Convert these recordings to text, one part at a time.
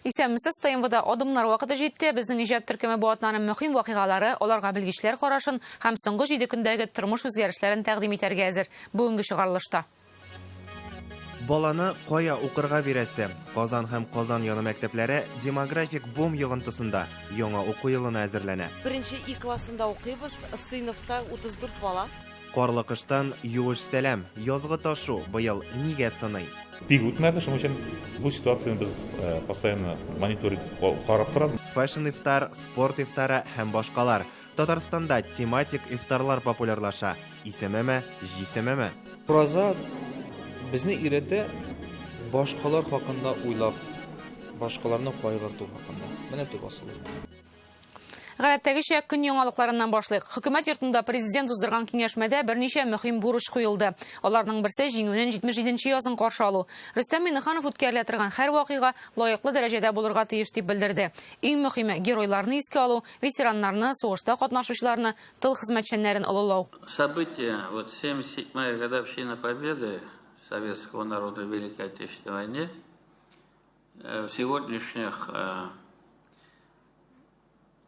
Исәнмесез, ТНВда адымнар вакыты җитте. Безнең иҗат төркеме бу атнаның мөһим вакыйгалары, аларга белгечләр карашын һәм соңгы җиде көндәге тормыш үзгәрешләрен тәкъдим итәргә әзер. Бүгенге чыгарылышта. Баланы кая укырга бирәсе? Казан һәм Казан яны мәктәпләре демографик бум йогынтысында яңа уку елына әзерләнә. Беренче И классында укыйбыз, сыйныфта 34 бала. Карлы кыштан юеш сәлам, язгы ташу быел нигә сыный? Пик үтмәде, шуның өчен бу ситуацияне без постоянно мониторинг карап торабыз. Фэшн-ифтар, спорт ифтары һәм башкалар. Татарстанда тематик ифтарлар популярлаша. Исемеме, җисемеме? Ураза безне өйрәтә башкалар хакында уйлап, башкаларны кайгырту хакында. Менә төп асылы. Гадәттәгечә, көн яңалыкларыннан башлыйк. Хөкүмәт йортында президент уздырган киңәшмәдә берничә мөһим бурыч куелды. Аларның берсе Җиңүнең 77 нче язын каршы алу. Рөстәм Миңнеханов үткәрелә торган һәр вакыйга лаеклы дәрәҗәдә булырга тиеш дип белдерде. Иң мөһиме, геройларны искә алу, ветераннарны, сугышта катнашучыларны, тыл хезмәтчәннәрен олылау. События, вот 77-я годовщина Победы советского народа в Великой Отечественной войне, в сегодняшних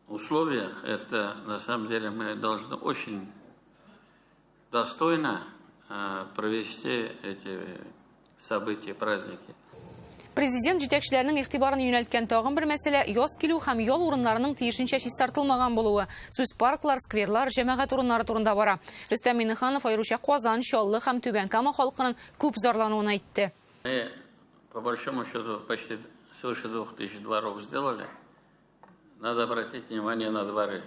условиях, это на самом деле мы должны очень достойно провести эти события, праздники. Президент җитәкчеләрнең игътибарын юнәлткән тагын бер мәсьәлә, яз килү һәм ял урыннарының тиешенчә чистартылмаган булуы. Сүз парклар, скверлар, җәмәгать урыннары турында бара. Рөстәм Миңнеханов аеруча Казан, Чаллы һәм Түбән Кама халкының күп зарлануын әйтте. Мы, по большому счету, почти свыше 2000 дворов сделали. Надо обратить внимание на дворы.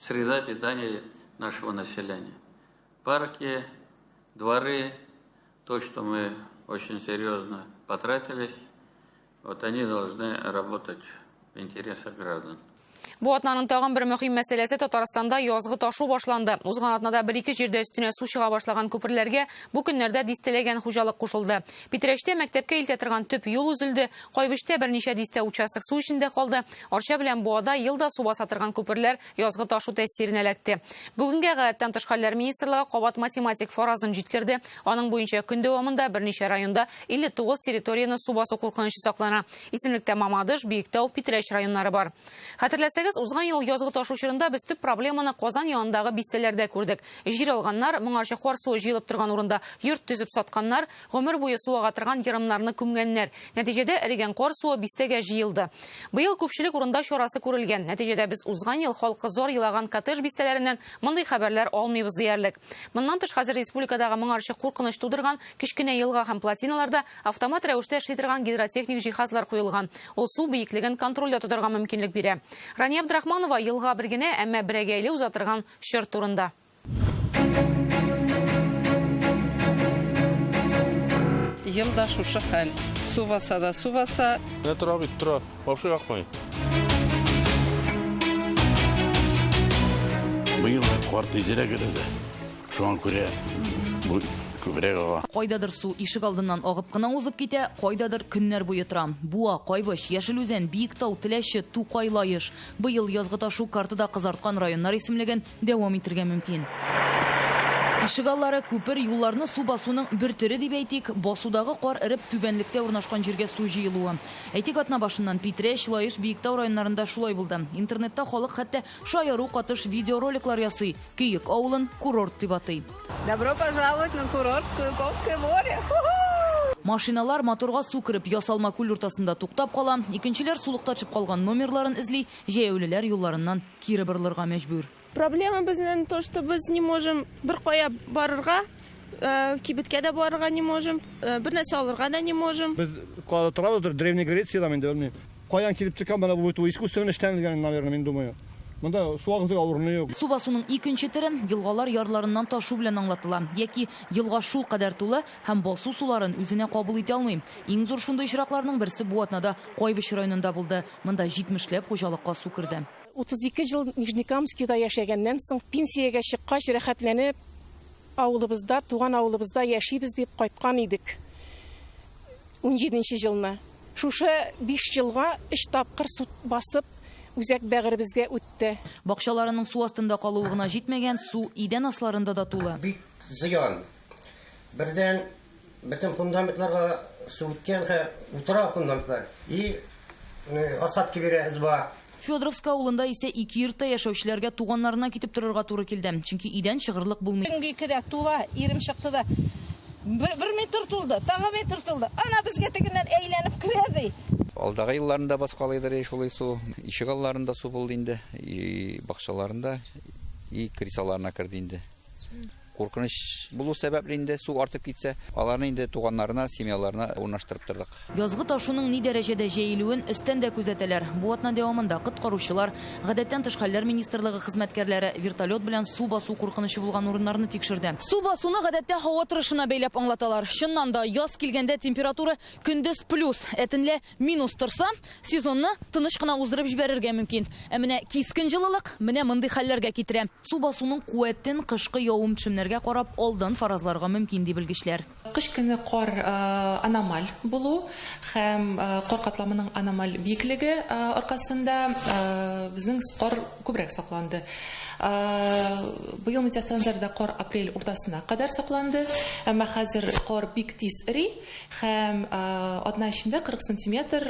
Среда питания нашего населения. Парки, дворы, то, что мы очень серьезно потратились, вот они должны работать в интересах граждан. Бу атнаның тагын бер мөһим мәсьәләсе Татарстанда язгы ташу башланды. Узган атнада бер-ике җирдә өстенә су чыга башлаган күперләргә бу көннәрдә дистәләгән хуҗалык кушылды. Питрәчтә мәктәпкә илтә торган төп юл өзелде, Кайбычта берничә дистә участок су эчендә калды. Арча белән Буада ел да су баса торган күперләр язгы ташу тәэсиренә эләкте. Бүгенгә Гадәттән тыш хәлләр министрлыгы кабат математик фаразын җиткерде. Аның буенча көн дәвамында берничә районда 59 территорияне су басу куркынычы саклана. Исемлектә Мамадыш, Биектау, Питрәч районнары бар. Хәтерләсәгез, узган ел язгы ташу чорында без төп проблеманы Казан янындагы бистәләрдә күрдек. Җир алганнар, моңарчы кар суы җыелып торган урында йорт төзеп сатканнар, гомер буе су ага торган ерымнарны күмгәннәр. Нәтиҗәдә, эрегән кар суы бистәгә җыелды. Быел күпчелек урында чарасы күрелгән. Нәтиҗәдә, без узган ел халкы зар елаган коттедж бистәләреннән мондый хәбәрләр алмыйбыз диярлек. Моннан тыш, хәзер республикадагы моңарчы куркыныч тудырган кечкенә елга һәм плотиналарда автомат рәвештә эшли торган гидротехник җиһазлар куелган. Ул су биеклеген контрольдә тотарга мөмкинлек бирә. Рания Абдрахманова елга бер генә, әмма берәгәйле уза торган чор турында. Ел да шушы хәл. Су баса да су баса. Менә тора бит, тора. Вообще акмый. Быел кар тизрәк эреде. Шуңа күрә бу күбрәк ага. Кайдадыр су ишек алдыннан агып кына узып китә, кайдадыр көннәр буе тора. Буа, Кайбыч, Яшел Үзән, Биектау, Теләче, Тукай, Лаеш. Быел язгы ташу картада кызарткан районнар исемлеген дәвам итергә мөмкин. Ишегаллары, күпер, юлларны су басуның бер төре дип әйтик, басудагы кар эреп, түбәнлектә урнашкан җиргә су җыелуы. Әйтик, атна башыннан Питрәч, Лаеш, Биектау районнарында шулай булды. Интернетта халык хәтта шаяру катыш видеороликлар ясый, Көек авылын курорт дип атый. Добро пожаловать на курорт Куюковское море! Ху-ху! Машиналар моторга су кереп, ясалма күл уртасында туктап кала, икенчеләр сулыкта төшеп калган номерларын эзли, җәяүлеләр юлларыннан кире борылырга мәҗбүр. Проблема безнең то, что без не можем бер кая барырга, кибеткә дә барырга не можем, бер нәрсә алырга да не можем. Без калада торабыз, Древняя Грециядә инде, белмим. Каян килеп чыккан менә бу бит искусственно эшләнелгән, наверное, мин думаю. Монда су агызырга урыны юк. Су басуның икенче төре елгалар ярларыннан ташу белән аңлатыла. Яки елга шулкадәр тулы һәм басу суларын үзенә кабул итә алмый. Иң зур шундый очракларның берсе бу атнада Кайбыч районында булды. Монда җитмешләп хуҗалыкка су керде. 32 ел Нижнекамскида яшәгәннән соң, пенсиягә чыккач, рәхәтләнеп авылыбызда, туган авылыбызда яшибез дип кайткан идек унҗиденче елны. Шушы биш елга өч тапкыр су басып, үзәк бәгыребезгә үтте. Бакчаларының су астында калуы гына җитмәгән, су идән асларында да тулы. Бик зыян. Бердән, бөтен фундаментларга Су үткән хә утыра фундаментлар и осадки бирә изба. Федоровка авылында исә ике йортта яшәүчеләргә туганнарына китеп торырга туры килде. Чөнки өйдән чыгырлык булмый. Төнге икедә тула, ирем чыкты да, бер, бер метр тулды, тагы метр тулды. Ана безгә тегеннән әйләнеп керә ди. Алдагы елларында баскалыйдыр шулай су. Ишек алларында су булды инде, и бакчаларында, и крисаларына керде инде. Куркыныч булу сәбәпле инде су артып китсә, аларны инде туганнарына, семьяларына урнаштырып тордык. Язгы ташуның ни дәрәҗәдә җәелүен өстән дә күзәтәләр. Бу атна дәвамында коткаручылар, гадәттән тыш хәлләр министрлыгы хезмәткәрләре вертолет белән су басу куркынычы булган урыннарны тикшерде. Су басуны гадәттә һава торышына бәйләп аңлаталар. Чыннан да, яз килгәндә температура көндез плюс, ә төнлә минус торса, сезонны тыныч кына уздырып җибәрергә мөмкин. Ә менә кискен җылылык менә мондый хәлләргә китерә. Су басуның куәтен кышкы явым-төшемнәргә карап алдан фаразларга мөмкин, ди белгечләр. Кыш көне кар аномаль булу һәм кар катламының аномаль биеклеге аркасында безнең кар күбрәк сакланды. Быел метеостанцияләрдә кар апрель уртасына кадәр сакланды, әмма хәзер кар бик тиз эри һәм атна эчендә 40 сантиметр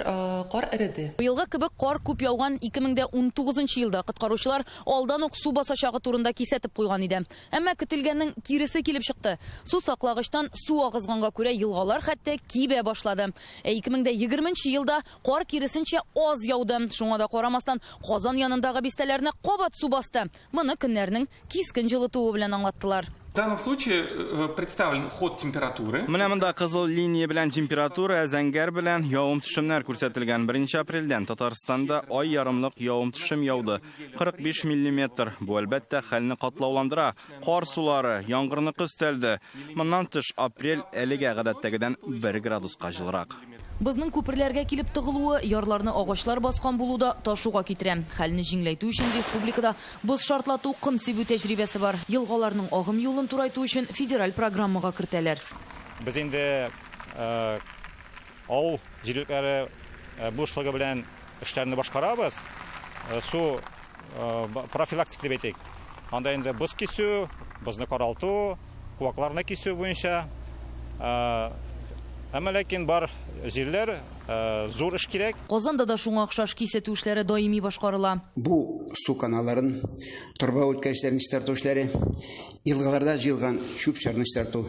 кар эреде. Быелгы кебек кар күп яуган 2019 елда коткаручылар алдан ук су басачагы турында кисәтеп куйган иде. Әмма көтелгәннең киресе килеп чыкты. Су саклагычтан су агызганга күрә елгалар хәтта кибә башлады. Ә 2020 елда кар киресенчә аз яуды. Шуңа да карамастан Казан янындагы бистәләрне кабат су басты. Моны көннәрнең кискен җылытуы белән аңлаттылар. В данном случае представлен ход температуры. Менә монда кызыл линия белән температура, зәңгәр белән явым-төшемнәр күрсәтелгән. 1 апрельдән Татарстанда ай ярымлык явым-төшем яуды. 45 миллиметр. Бу әлбәттә хәлне катлауландыра. Кар сулары, яңгырныкы өстәлде. Моннан тыш апрель әлегә гадәттәгедән 1 градуска җылырак. Бозның күперләргә килеп тыгылуы, ярларны агачлар баскан булу да ташуга китерә. Хәлне җиңеләйтү өчен республикада боз шартлату, ком сибү тәҗрибәсе бар. Елгаларның агым юлын турайту өчен федераль программага кертәләр. Без инде авыл җирлекләре булышлыгы белән эшләрне башкарабыз. Су профилактик дип әйтик. Анда инде боз кисү, бозны каралту, куакларны кисү буенча. Әмма ләкин бар җирләр зур эш кирәк. Казанда да шуңа охшаш кисәтү эшләре даими башкарыла. Бу су каналларын, торба үткәргечләрен чистарту эшләре, елгаларда җыелган чүп-чарны чистарту,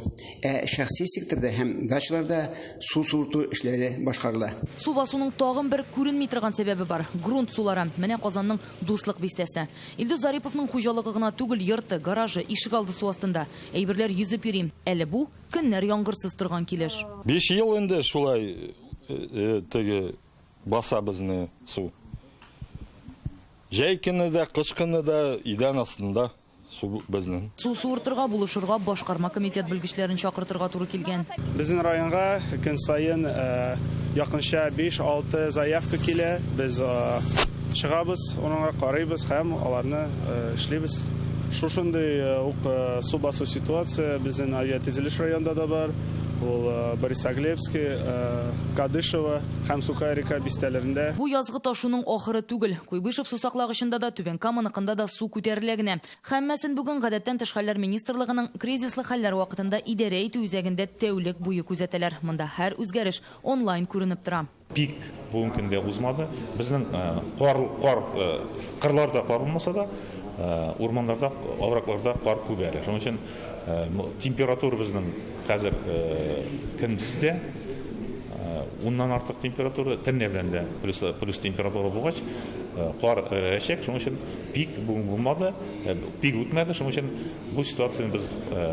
ә шәхси секторда һәм дачаларда су суырту эшләре башкарыла. Су басуның тагын бер күренми торган сәбәбе бар грунт сулары. Менә Казанның Дуслык бистәсе. Илдус Зариповның хуҗалыгы гына түгел, йорты, гаражы, ишегалды су астында. Әйберләр йөзеп йөри. Әле бу көннәр яңгырсыз торган килеш. 5 ел инде шулай теге баса безне су. Җәй көне дә, кыш көне дә идән астында су безнең. Су суыртырга, булышырга башкарма комитет белгечләрен чакыртырга туры килгән. Безнең районга көн саен якынча 5-6 заявка килә. Без чыгабыз, урынга карыйбыз һәм аларны эшлибез. Шушындый ук су басу ситуация безнең авиатөзелеш районында да бар. Ул Борисоглебский, Кадышево һәм Сухая река бистәләрендә. Бу язгы ташуның ахыры түгел. Куйбышев су саклагычында да, Түбән Каманыкында да су күтәрелә генә. Һәммәсен бүген гадәттән тыш хәлләр министрлыгының кризислы хәлләр вакытында идарә итү үзәгендә тәүлек буе күзәтәләр. Монда һәр үзгәреш онлайн күренеп тора. Пик бүгенге көндә узмады. Безнең кар, кырларда кар булмаса да, урманнарда, оврагларда кар күп әле. Шуның өчен температура безнең хәзер көндездә уннан артык температура, төнлә белән дә плюс температура булгач, кар эрәчәк. Шуның өчен пик бүген булмады, пик үтмәде. Шуның өчен бу ситуацияне без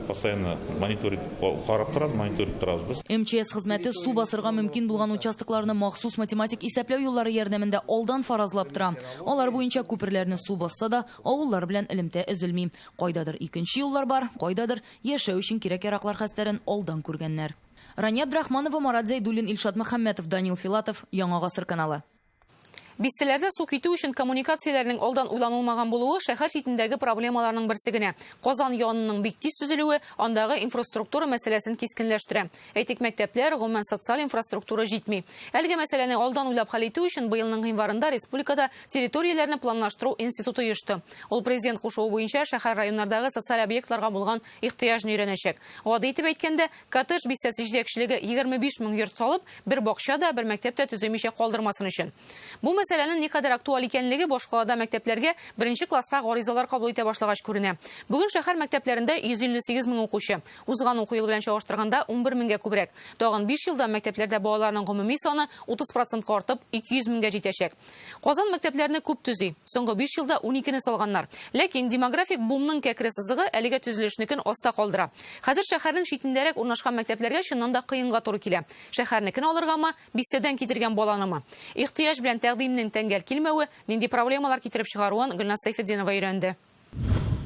постоянно мониторинг карап торабыз, мониторинг торабыз без. МЧС хезмәте су басырга мөмкин булган участокларны махсус математик исәпләү юллары ярдәмендә алдан фаразлап тора. Алар буенча күперләрне су басса да, авыллар белән элемтә өзелми. Кайдадыр икенче юллар бар, кайдадыр яшәү өчен кирәк-яраклар хәстәрен алдан күргәннәр. Рания Абдрахманова, Марат Зәйдуллин, Илшат Мөхәммәтов, Данил Филатов, Яңа Гасыр каналы. Бистәләрдә су китү өчен коммуникацияләрнең алдан уйланылмаган булуы шәһәр читендәге проблемаларның берсе генә. Казан янының бик тиз төзелүе андагы инфраструктура мәсьәләсен кискенләштерә. Әйтик, мәктәпләр, гомумән социаль инфраструктура җитми. Әлеге мәсьәләне алдан уйлап хәл итү өчен быелның гыйнварында республикада территорияләрне планлаштыру институты оешты. Ул президент кушуы буенча шәһәр-районнардагы социаль объектларга булган ихтыяҗны өйрәнәчәк. Гади итеп әйткәндә, коттедж бистәсе җитәкчелеге 25 мең йорт салып, бер бакча да, бер мәктәп тә төземичә калдырмасын өчен. Бу мәсьәләнең никадәр актуаль икәнлеге башкалада мәктәпләргә беренче класска гаризалар кабул итә башлагач күренә. Бүген шәһәр мәктәпләрендә 158 мең укучы. Узган уку елы белән чагыштырганда 11 меңгә күбрәк. Тагын 5 елдан мәктәпләрдә балаларның гомуми саны 30 процентка артып 200 меңгә җитәчәк. Казан мәктәпләрне күп төзи. Соңгы 5 елда 12-не салганнар. Ләкин демографик бумның кәкре сызыгы әлегә төзелешнекен аста калдыра. Хәзер шәһәрнең читендәрәк урнашкан мәктәпләргә чыннан да кыенга туры килә. Шәһәрнекен алыргамы, бистәдән китергән баланымы? Ихтыяҗ белән тәкъдимнең тәңгәл килмәве нинди проблемалар китереп чыгаруын Гөлназ Сәйфетдинова өйрәнде.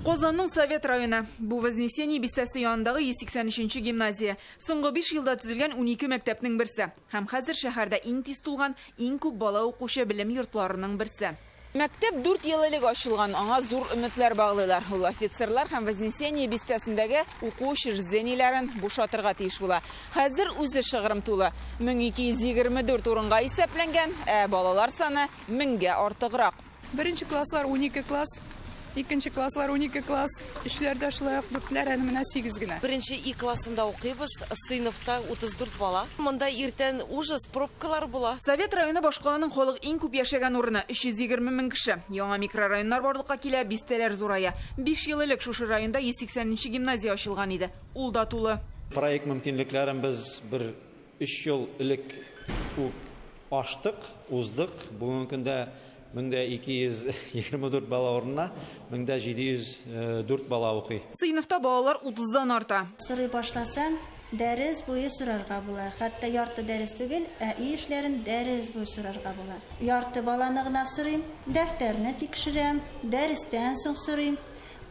Казанның Совет районы. Бу Вознесение бистәсе янындагы 183 нче гимназия. Соңгы биш елда төзелгән 12 мәктәпнең берсе. Һәм хәзер шәһәрдә иң тиз тулган, иң күп бала укучы белем йортларының берсе. Мәктәп дүрт ел элек ачылган, аңа зур өметләр баглыйлар. Ул Офицерлар һәм Вознесение бистәсендәге уку учреждениеләрен бушатырга тиеш була. Хәзер үзе шыгрым тулы. 1224 урынга исәпләнгән, ә балалар саны меңгә артыграк. Беренче класслар 12 класс, икенче класслар 12 класс, өчләрдә шулай ук дүртләр, әле менә сигез генә. Беренче И классында укыйбыз, сыйныфта 34 бала. Монда иртән ужас, пробкалар була. Совет районы башкаланың халык иң күп яшәгән урыны, 320 мең кеше. Яңа микрорайоннар барлыкка килә, бистәләр зурая. Биш ел элек шушы районда 180 нче гимназия ачылган иде. Ул да тулы. Проект мөмкинлекләрен без бер өч ел элек үк аштык, уздык. Бүгенге көндә 1224 бала урынына 1704 бала укый. Сыйныфта балалар утыздан арта. Сорый башласаң, дәрес буе сорарга була. Хәтта ярты дәрес түгел, ә өй эшләрен дәрес буе сорарга була. Ярты баланы гына сорыйм, дәфтәрне тикшерәм, дәрестән соң сорыйм.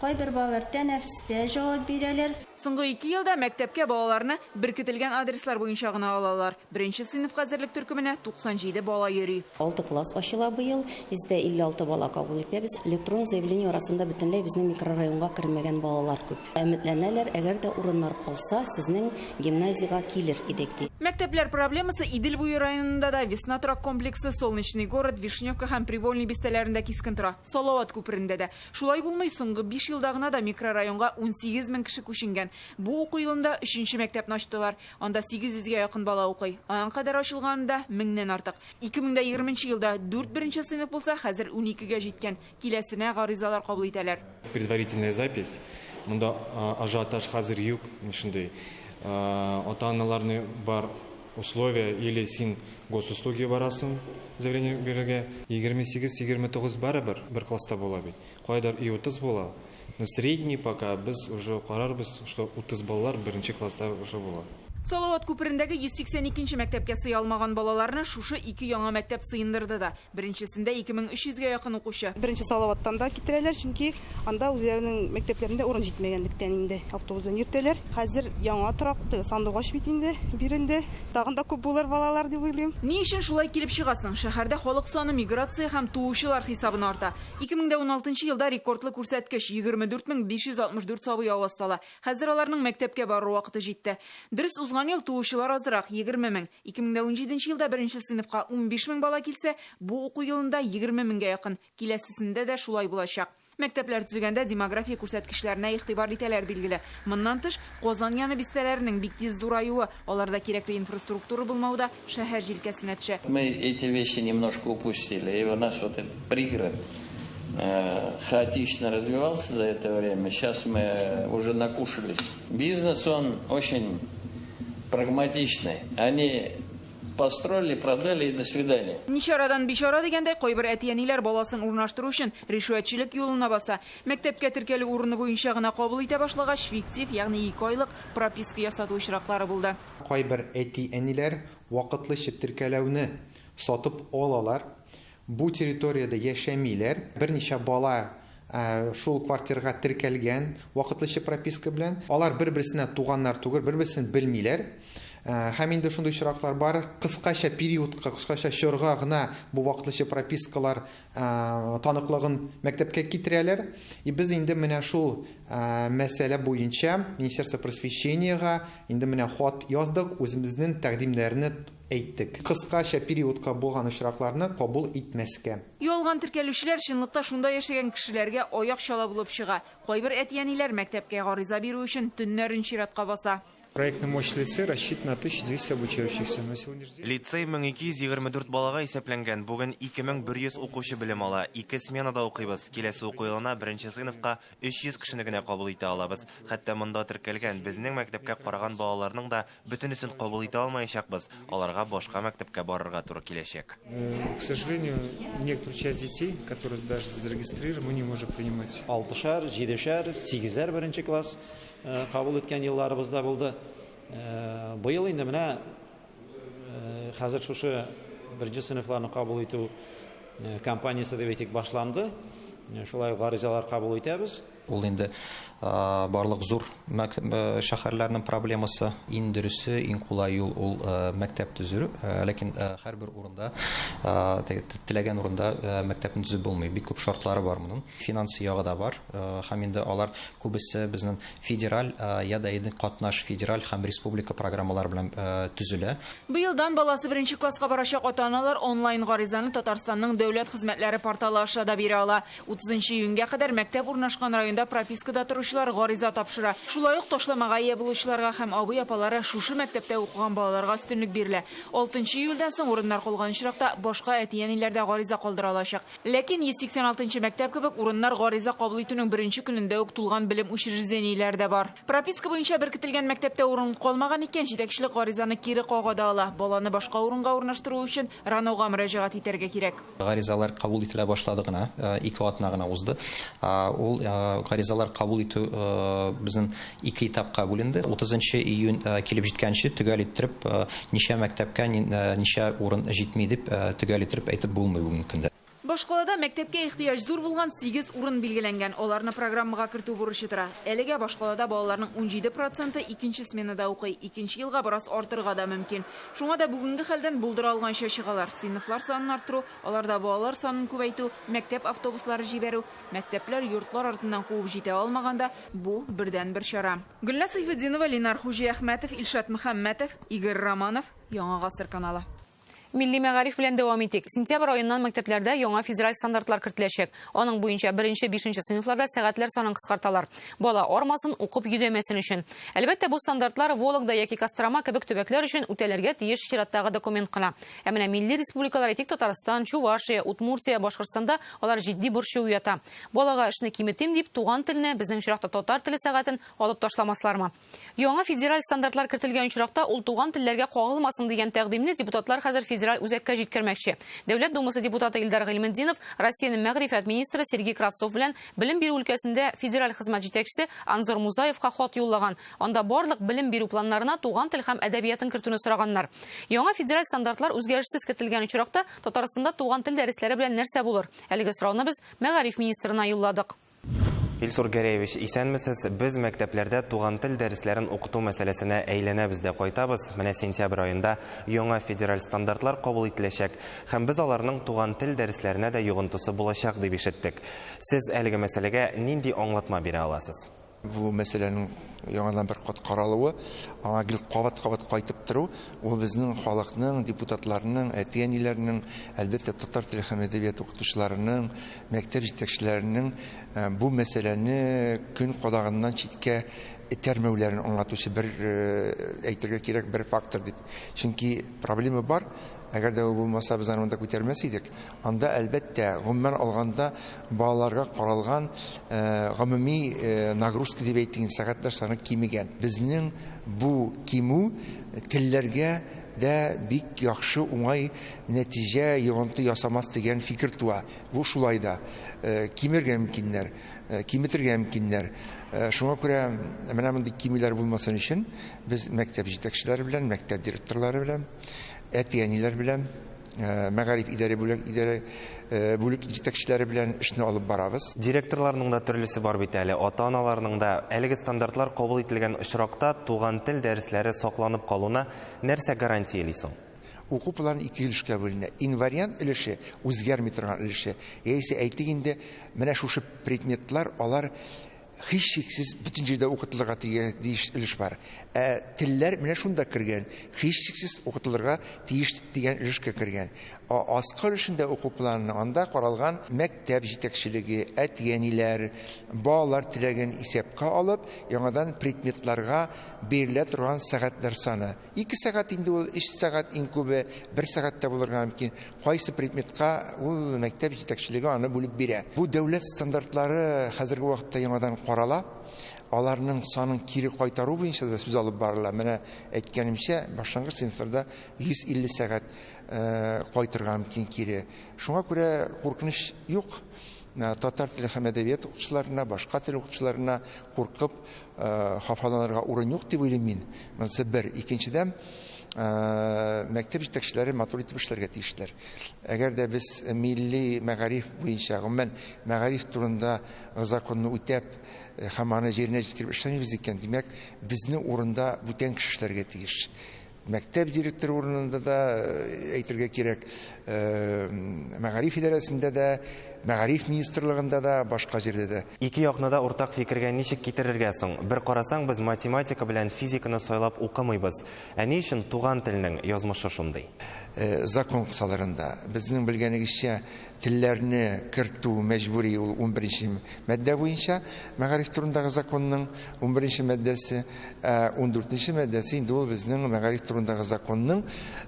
Кайбер балалар тәнәфестә җавап бирәләр. Соңгы ике елда мәктәпкә балаларны беркетелгән адреслар буенча гына алалар. Беренче сыйныфка әзерлек төркеменә 97 бала йөри. Алты класс ачыла быел. Без дә 56 бала кабул итәбез. Электрон заявление арасында бөтенләй безнең микрорайонга кермәгән балалар күп. Өметләнәләр, әгәр дә урыннар калса, сезнең гимназиягә килер идек, ди. Мәктәпләр проблемасы Идел буе районында да, Весна торак комплексы, Солнечный город, Вишневка һәм Привольный бистәләрендә кискен тора. Салават күперендә дә. Шулай булмый, соңгы биш елда гына да микрорайонга 18 мең кеше күченгән. Бу уку елында өченче мәктәпне ачтылар. Анда 800 гә якын бала укый. Аның кадәр ачылганы да меңнән артык. 2020 нче елда дүрт беренче сыйныф булса, хәзер уникегә җиткән. Киләсенә гаризалар кабул итәләр. Предварительная запись. Монда ажиотаж хәзер юк, шундый. Ата-аналарны бар условия, или син госуслуги барасың заявление бирергә. 28-29 барыбер бер класста була бит. Кайдыр и 30 була. Но средний пока без уже карарбыз, что 30 балалар беренче класста уже була. Салават күперендәге 182 нче мәктәпкә сыя алмаган балаларны шушы ике яңа мәктәп сыендырды да. Беренчесендә 2300 гә якын укучы. Беренче Салаваттан да китерәләр, чөнки анда үзләренең мәктәпләрендә урын җитмәгәнлектән инде автобус белән йөртәләр. Хәзер яңа торак, теге сандугач бит инде бирелде. Тагын да күп булыр балалар дип уйлыйм. Ни өчен шулай килеп чыга соң? Шәһәрдә халык саны миграция һәм туучылар хисабына арта. 2016 елда рекордлы күрсәткеч, 24 564 сабый аваз сала. Хәзер аларның мәктәпкә барыр вакыты җитте. Дөрес, узган ел туучылар азрак, 20 мең. 2017 елда беренче сыйныфка 15 мең бала килсә, бу уку елында 20 меңгә якын. Киләсесендә дә шулай булачак. Мәктәпләр төзегәндә демография күрсәткечләренә игътибар итәләр, билгеле. Моннан тыш, Казан яны бистәләренең бик тиз зураюы, аларда кирәкле инфраструктура булмау да шәһәр җилкәсенә төшә. Мы эти вещи немножко упустили. И у нас вот этот пригород хаотично развивался за это время. Сейчас мы уже накушались. Бизнес, он очень прагматичный. Они построили, продали и до свидания. Ничарадан бичара дигәндәй, кайбер әти-әниләр баласын урнаштыру өчен ришвәтчелек юлына баса. Мәктәпкә теркәлү урыны буенча гына кабул итә башлагач, фиктив, ягъни ике айлык прописка ясату очраклары булды. Кайбер әти-әниләр вакытлыча теркәләүне сатып алалар. Бу территориядә яшәмиләр. Берничә бала шул квартирга теркәлгән вакытлыча прописка белән. Алар бер-берсенә туганнар түгел, бер-берсен белмиләр. Һәм инде шундый очраклар бар, кыскача периодка, кыскача чорга гына бу вакытлыча пропискалар таныклыгын мәктәпкә китерәләр. И без инде менә шул мәсьәлә буенча Министерство просвещениега инде менә хат яздык, үзебезнең тәкъдимнәрне әйттек. Кыскача периодка булган очракларны кабул итмәскә. Ялган теркәлүчеләр чынлыкта шунда яшәгән кешеләргә аяк чала булып чыга. Кайбер әти-әниләр мәктәпкә гариза бирү өчен төннәрен чиратка баса. Проектная мощь лицея рассчитана на 1200 обучающихся. На сегодняшний день... Лицей 1224 балага исәпләнгән. Бүген 2100 укучы белем ала. Ике сменада укыйбыз. Киләсе уку елына беренче сыйныфка 300 кешене генә кабул итә алабыз. Хәтта монда теркәлгән безнең мәктәпкә караган балаларның да бөтенесен кабул итә алмаячакбыз. Аларга башка мәктәпкә барырга туры киләчәк. К сожалению, некоторую часть детей, которые даже зарегистрированы, мы не можем принимать. Алтышар, җидешәр, сигезәр беренче класс кабул иткән елларыбыз да булды. Быел инде менә хәзер шушы беренче сыйныфларны кабул итү кампаниясе дип әйтик башланды. Шулай ук гаризалар кабул итәбез. Ул инде барлык зур шәһәрләрнең проблемасы. Иң дөресе, иң кулай юл ул мәктәп төзү. Ләкин һәрбер урында, теләгән урында мәктәпне төзеп булмый. Бик күп шартлары бар моның. Финанс ягы да бар. Һәм инде алар күбесе безнең федераль я да инде катнаш федераль һәм республика программалары белән төзелә. Быелдан баласы беренче класска барачак ата-аналар онлайн гаризаны Татарстанның дәүләт хезмәтләре порталы аша да бирә ала. 30 июньгә кадәр мәктәп урнашкан районда пропискада торучылар гариза тапшыра. Шулай ук ташламага ия булучыларга һәм абый-апалары шушы мәктәптә укыган балаларга өстенлек бирелә. 6 июльдән соң урыннар калган очракта башка әти-әниләр дә гариза калдыра алачак. Ләкин 186 мәктәп кебек урыннар гариза кабул итүнең беренче көнендә үк тулган белем учреждениеләре дә бар. Прописка буенча беркетелгән мәктәптә урын калмаган икән, җитәкчелек гаризаны кире кага да ала. Баланы башка урынга урнаштыру өчен РАНОга мөрәҗәгать итәргә кирәк. Гаризалар кабул ителә башлады гына, 2 атна гына узды. Ул гаризалар кабул итү безнең ике этапка бүленде. 30 июнь килеп җиткәнче төгәл иттереп ничә мәктәпкә ничә урын җитми дип төгәл иттереп әйтеп булмый бүгенге көндә. Башкалада мәктәпкә ихтыяҗ зур булган 8 урын билгеләнгән. Аларны программага кертү бурычы тора. Әлегә башкалада балаларның 17% икенче сменада укый. Икенче елга бераз артырга да мөмкин. Шуңа да бүгенге хәлдән булдыра алганча чыгалар. Сыйныфлар санын арттыру, аларда балалар санын күбәйтү, мәктәп автобуслары җибәрү, мәктәпләр йортлар артыннан куып җитә алмаганда бу бердән-бер чара. Гөлназ Сайфетдинова, Ленар Хуҗиәхмәтов, Илшат Мөхәммәтов, Игорь Романов, Яңа Гасыр каналы. Милли мәгариф белән дәвам итик. Сентябрь аеннан мәктәпләрдә яңа федераль стандартлар кертеләчәк. Аның буенча 1-5 сыйныфларда сәгатьләр санын кыскарталар. Бала армасын, укып йөдәмәсен өчен. Әлбәттә, бу стандартлар Вологда яки Кострома кебек төбәкләр өчен үтәләргә тиеш чираттагы документ кына. Ә менә милли республикалар әйтик Татарстан, Чувашия, Удмуртия, Башкортстанда алар җитди борчу уята. Балага эшне киметим дип туган телне, безнең очракта татар теле сәгатен алып ташламаслармы? Яңа федераль стандартлар кертелгән очракта ул туган телләргә кагылмасын дигән тәкъдимне депутатлар хәзер федераль үзәккә җиткермәкче. Дәүләт Думасы депутаты Илдар Гыйльметдинов Россиянең мәгърифәт министры Сергей Кравцов белән белем бирү өлкәсендә федераль хезмәт җитәкчесе Анзор Музаевка хат юллаган. Анда барлык белем бирү планнарына туган тел һәм әдәбиятын кертүне сораганнар. Яңа федераль стандартлар үзгәрешсез кертелгән очракта Татарстанда туган тел дәресләре белән нәрсә булыр? Әлеге сорауны без мәгариф министрына юлладык. Илсур Гәрәевич, исәнмесез. Без мәктәпләрдә туган тел дәресләрен укыту мәсьәләсенә әйләнәбез дә кайтабыз. Менә сентябрь аенда яңа федераль стандартлар кабул ителәчәк һәм без аларның туган тел дәресләренә дә йогынтысы булачак дип ишеттек. Сез әлеге мәсьәләгә нинди аңлатма бирә аласыз? Бу мәсьәләнең яңадан бер кат каралуы, аңа гел кабат-кабат кайтып тору, ул безнең халыкның, депутатларның, әти-әниләрнең, әлбәттә, татар теле һәм әдәбият укытучыларының, мәктәп җитәкчеләренең бу мәсьәләне көн кадагыннан читкә этәрмәүләрен аңлатучы бер, әйтергә кирәк, бер фактор дип. Чөнки проблема бар. Әгәр дә ул булмаса, без аны монда күтәрмәс идек. Анда, әлбәттә, гомумән алганда балаларга каралган гомуми нагрузка дип әйтик, сәгатьләр саны кимегән. Безнең бу кимү телләргә дә бик яхшы уңай нәтиҗә, йогынты ясамас дигән фикер туа. Бу шулай да. Кимергә мөмкиннәр, киметергә мөмкиннәр. Шуңа күрә менә мондый кимүләр булмасын өчен без мәктәп җитәкчеләре белән, мәктәп директорлары белән, әти-әниләр белән мәгариф идарә бүлек идарә бүлек җитәкчеләре белән эшне алып барабыз. Директорларның да төрлесе бар бит әле, ата-аналарның да. Әлеге стандартлар кабул ителгән очракта туган тел дәресләре сакланып калуына нәрсә гарантияли соң? Уку планы ике өлешкә бүленә. Инвариант өлеше, үзгәрми торган өлеше. Яисә әйтик инде, менә шушы предметлар, алар һичшиксез бөтен җирдә укытылырга тиеш өлеш бар. Ә телләр менә шунда кергән, һичшиксез укытылырга тиеш дигән өлешкә кергән. Аскы өлешендә уку планының анда каралган мәктәп җитәкчелеге, әти-әниләр, балалар теләген исәпкә алып, яңадан предметларга бирелә торган сәгатьләр саны. 2 сәгать инде ул, 3 сәгать иң күбе, 1 сәгать тә булырга мөмкин. Кайсы предметка ул мәктәп җитәкчелеге аны бүлеп бирә. Бу дәүләт стандартлары хәзерге вакытта яңадан карала. Аларның санын кире кайтару буенча да сүз алып барыла. Менә әйткәнемчә, башлангыч сыйныфларда 150 сәгать кайтырга мөмкин кире. Шуңа күрә куркыныч юк. Татар теле һәм әдәбият укытучыларына, башка тел укытучыларына куркып, хафаланырга урын юк дип уйлыйм мин. Монысы бер. Икенчедән, мәктәп җитәкчеләре матур итеп эшләргә тиешләр. Әгәр дә без милли мәгариф буенча, гомумән мәгариф турында законны үтәп һәм аны җиренә җиткереп эшләмибез икән, димәк, безне урында бүтән кеше эшләргә тиеш. Мәктәп директоры урынында да әйтергә кирәк, мәгариф идарәсендә дә, мәгариф министрлыгында да, башка җирдә дә. Ике якны да уртак фикергә ничек китерергә соң? Бер карасаң, без математика белән физиканы сайлап укымыйбыз. Ә ни өчен туган телнең язмышы шундый? Закон кысаларында безнең белгәнегезчә телләрне кертү мәҗбүри, ул 11 маддә буенча мәгариф турындагы законның 11 маддәсе, 14 маддәсе инде ул безнең мәгариф турындагы законның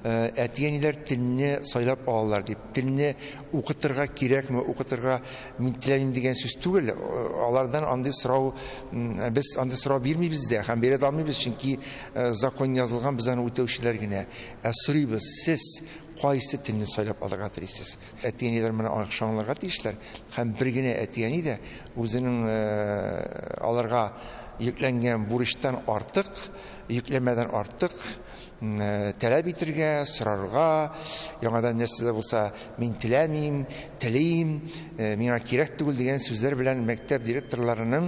әти-әниләр телне сайлап алалар дип, телне укытырга кирәкме, укытырга мин теләмим дигән сүз түгел. Алардан андый сорау, без андый сорау бирмибез дә һәм бирә дә алмыйбыз, чөнки закон язылган, без аны үтәүчеләр генә. Ә сорыйбыз, сез кайсы телне сайлап алырга телисез? Әти-әниләр моны аңларга тиешләр һәм бер генә әти-әни дә үзенең аларга йөкләнгән бурычтан артык, йөкләмәдән артык таләп итергә, сорарга, яңадан нәрсә дә булса мин теләмим, телим, миңа кирәк түгел дигән сүзләр белән мәктәп директорларының,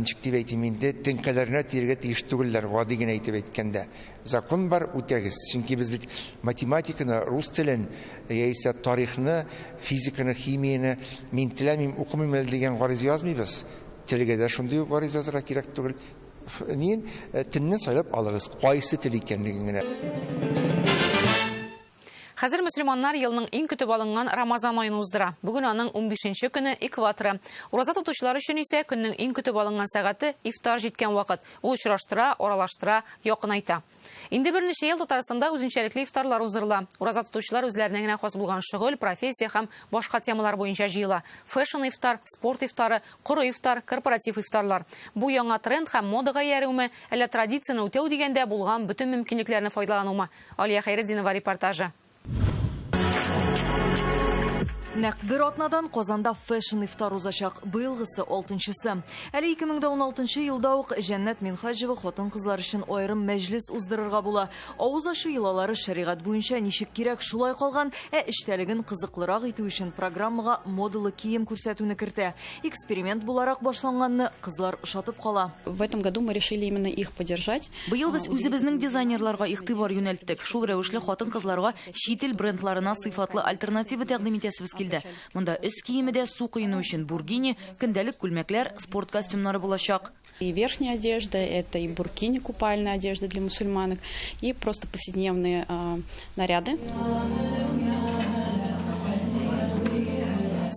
ничек дип әйтим инде, теңкәләренә тиергә тиеш түгелләр, гади генә итеп әйткәндә. Закон бар, үтәгез. Чөнки без бит математиканы, рус телен, яисә тарихны, физиканы, химияне мин теләмим, укымыйм әле дигән гариза язмыйбыз. Телгә дә шундый ук гариза язарга кирәк түгел. Мин телне сайлап алыгыз, кайсы тел икәнлеген генә. Хәзер мөселманнар елның иң көтеп алынган Рамазан аен уздыра. Бүген аның 15 көне экваторы. Ураза тотучылар өчен исә көннең иң көтеп алынган сәгате ифтар җиткән вакыт. Ул очраштыра, аралаштыра, якынайта. Инде берничә ел Татарстанда үзенчәлекле ифтарлар уздырыла. Ураза тотучылар үзләренә генә хас булган шөгыль, профессия һәм башка темалар буенча җыела. Фэшн ифтар, спорт ифтары, коры ифтар, корпоратив ифтарлар. Бу яңа тренд һәм модага иярүме, әллә традицияне үтәү дигәндә булган бөтен мөмкинлекләрне файдалануымы? Алия Хәйретдинова репортажы. Нәкъ бер атнадан Казанда фэшн ифтар узачак. Быелгысы 6-нчысы. Әле 2016 елда ук Җәннәт Минһаҗева хатын-кызлар өчен аерым мәҗлес уздырырга була. Авыз ачу йолалары шәригать буенча ничек кирәк шулай калган, ә эчтәлеген кызыклырак итү өчен программага модалы кием күрсәтүне кертә. Эксперимент буларак башланганны кызлар ошатып кала. В этом году мы решили именно их поддержать. Быел без үзебезнең дизайнерларга игътибар юнәлттек. Шул рәвешле хатын-кызларга чит ил брендларына сыйфатлы альтернатива тәкъдим итәсебез килде. Монда өс киеме дә, су коену өчен бургини, көндәлек күлмәкләр, спорт костюмнары булачак. И верхняя одежда, это и буркини, купальная одежда для мусульманок, и просто повседневные наряды.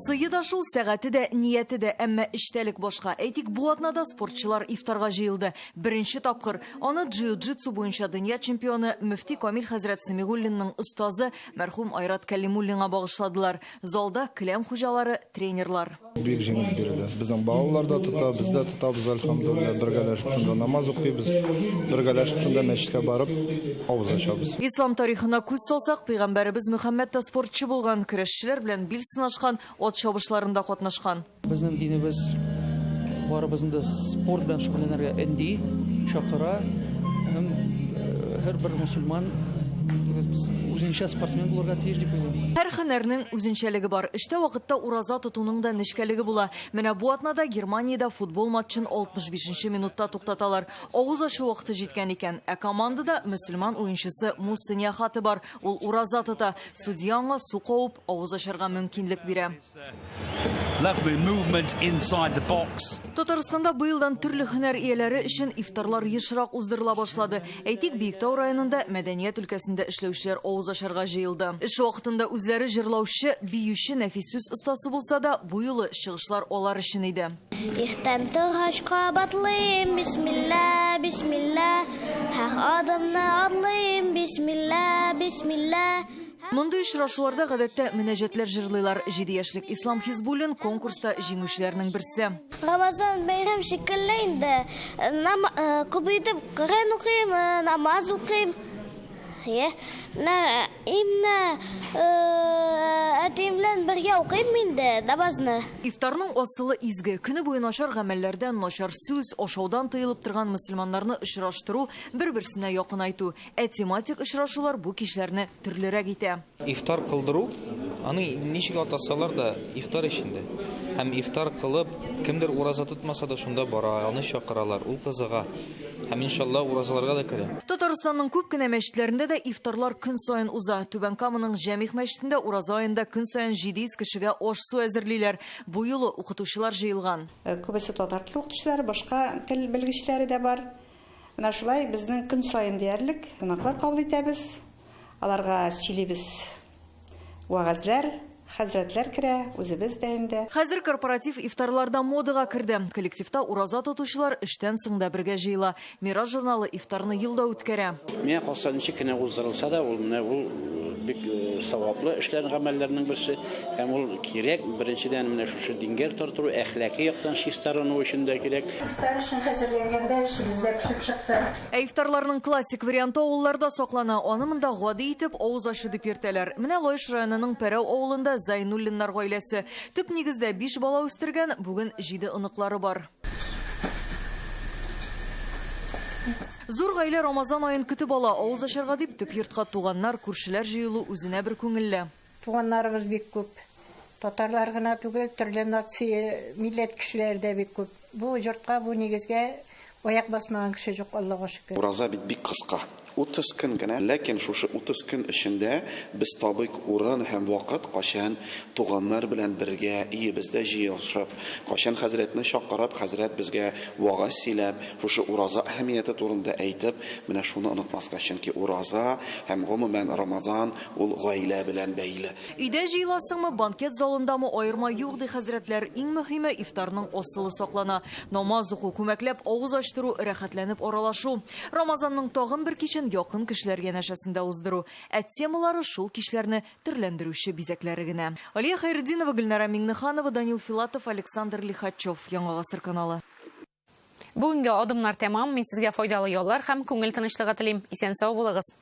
Сые да шул, сәгате дә, нияте дә, әмма эчтәлек башка. Әйтик, бу атнада спортчылар ифтарга җыелды. Беренче тапкыр аны джиу-джитсу буенча дөнья чемпионы мөфти Камил хәзрәт Сәмигуллинның остазы мәрхүм Айрат Кәлимуллинга багышладылар. Залда келәм хуҗалары, тренерлар. Бик җиңел бирелә. Безнең балалар да тота, без дә тотабыз, әлхәмдүлилләһ. Бергәләшеп шунда намаз укыйбыз, бергәләшеп шунда мәчеткә барып авыз ачабыз. Ислам тарихына күз салсак, пәйгамбәребез Мөхәммәд тә спортчы булган, көрәшчеләр белән бил сынашкан, ат чабышларында катнашкан. Безнең динебез барыбызны да спорт белән шөгыльләнергә өнди, чакыра. Һәм һәрбер мөселман Үзенчә спортсмен булырга тиеш дип уйлыйм. Һәр һөнәрнең үзенчәлеге бар. Эштә вакытта ураза тотуның да нечкәлеге була. Менә бу атнада Германиядә футбол матчын 65 нче минутта туктаталар. Авыз ачу вакыты җиткән икән. Ә командада мөселман уенчысы Мусса Ниахаты бар. Ул ураза тота. Судья аңа су кабып, авыз ачарга мөмкинлек бирә. Lovely movement inside the box. Татарстанда быелдан төрле һөнәр ияләре өчен ифтарлар ешрак уздырыла башлады. Әйтик, Биектау районында мәдәният өлкәсендә эшләүчеләр авыз ачарга җыелды. Эш вакытында үзләре җырлаучы, биюче, нәфис сүз остасы булса да, бу юлы чыгышлар алар өчен иде. Иртән торгач кабатлыйм, бисмилла, бисмилла, һәр адымны атлыйм, бисмилла, бисмилла. Мондый очрашуларда гадәттә мөнәҗәтләр җырлыйлар. 7 яшьлек Ислам Хизбуллин конкурста җиңүчеләрнең берсе. Рамазан бәйрәм шикелле инде. Күп итеп Коръән укыйм, намаз укыйм. Менә именно әтием белән бергә укыйм инде намазны. Ифтарның асылы изге. Көне буе начар гамәлләрдән, начар сүз, ашаудан тыелып торган мөселманнарны очраштыру, бер-берсенә якынайту. Ә тематик очрашулар бу кичләрне төрлерәк итә. Ифтар кылдыру, аны ничек атасалар да, ифтар эчендә. Һәм ифтар кылып, кемдер ураза тотмаса да шунда бара, аны чакыралар, ул кызыга. Һәм иншалла уразаларга да керә. Татарстанның күп кенә мәчетләрендә дә ифтарлар көн саен уза. Түбән Каманың Җәмигъ мәчетендә ураза аенда көн саен 700 кешегә аш-су әзерлиләр. Бу юлы укытучылар җыелган. Күбесе татар теле укытучылары, башка тел белгечләре дә бар. Менә шулай безнең көн саен диярлек кунаклар кабул итәбез. Аларга сөйлибез вәгазьләр, хәзрәтләр керә, үзебез дә инде. Хәзер корпоратив ифтарлар да модага керде. Коллективта ураза тотучылар эштән соң да бергә җыела. Мирас журналы ифтарны елда үткәрә. Миңа калса, ничек кенә уздырылса да, ул менә ул бик саваплы эшләр, гамәлләрнең берсе. Һәм ул кирәк, беренчедән менә шушы дингә тартыру, әхлаки яктан чистарыну өчен дә кирәк. Ифтар өчен хәзерләнгән бәлешебез дә пешеп чыкты. Ә ифтарларның классик варианты авылларда саклана. Аны монда гади итеп авыз ачу дип йөртәләр. Менә Лаеш районының Пәрәү авылында Зайнуллиннар гаиләсе. Төп нигездә 5 бала үстергән, бүген 7 оныклары бар. Зур гаилә Рамазан аен көтеп ала. Авыз ачарга дип төп йортка туганнар, күршеләр җыелу үзенә бер күңелле. Туганнарыбыз бик күп. Татарлар гына түгел, төрле нация, милләт кешеләре дә бик күп. Бу йортка, бу нигезгә аяк басмаган кеше юк, Аллага шөкер. Ураза бит бик кыска. 30 көн генә, ләкин шушы 30 көн эчендә без табыйк урын һәм вакыт, кайчан туганнар белән бергә өебездә җыелышып, кайчан хәзрәтне чакырып, хәзрәт безгә вагаз сөйләп, шушы ураза әһәмияте турында әйтеп, менә шуны онытмаска, чөнки ураза һәм гомумән Рамазан ул гаилә белән бәйле. Өйдә җыеласыңмы, банкет залындамы, аерма юк, ди хәзрәтләр. Иң мөһиме ифтарның асылы саклана. Намаз уку, күмәкләп авыз ачтыру, рәхәтләнеп аралашу. Рамазанның тагын бер кичен якын кешеләр янәшәсендә уздыру. Ә темалары шул кичләрне төрләндерүче бизәкләре генә. Алия Хайретдинова, Гөлнара Миңнеханова, Данил Филатов, Александр Лихачев. Яңа Гасыр каналы. Бүгенге адымнар тәмам. Мин сезгә файдалы яллар һәм күңел тынычлыгы телим. Исән сау булыгыз.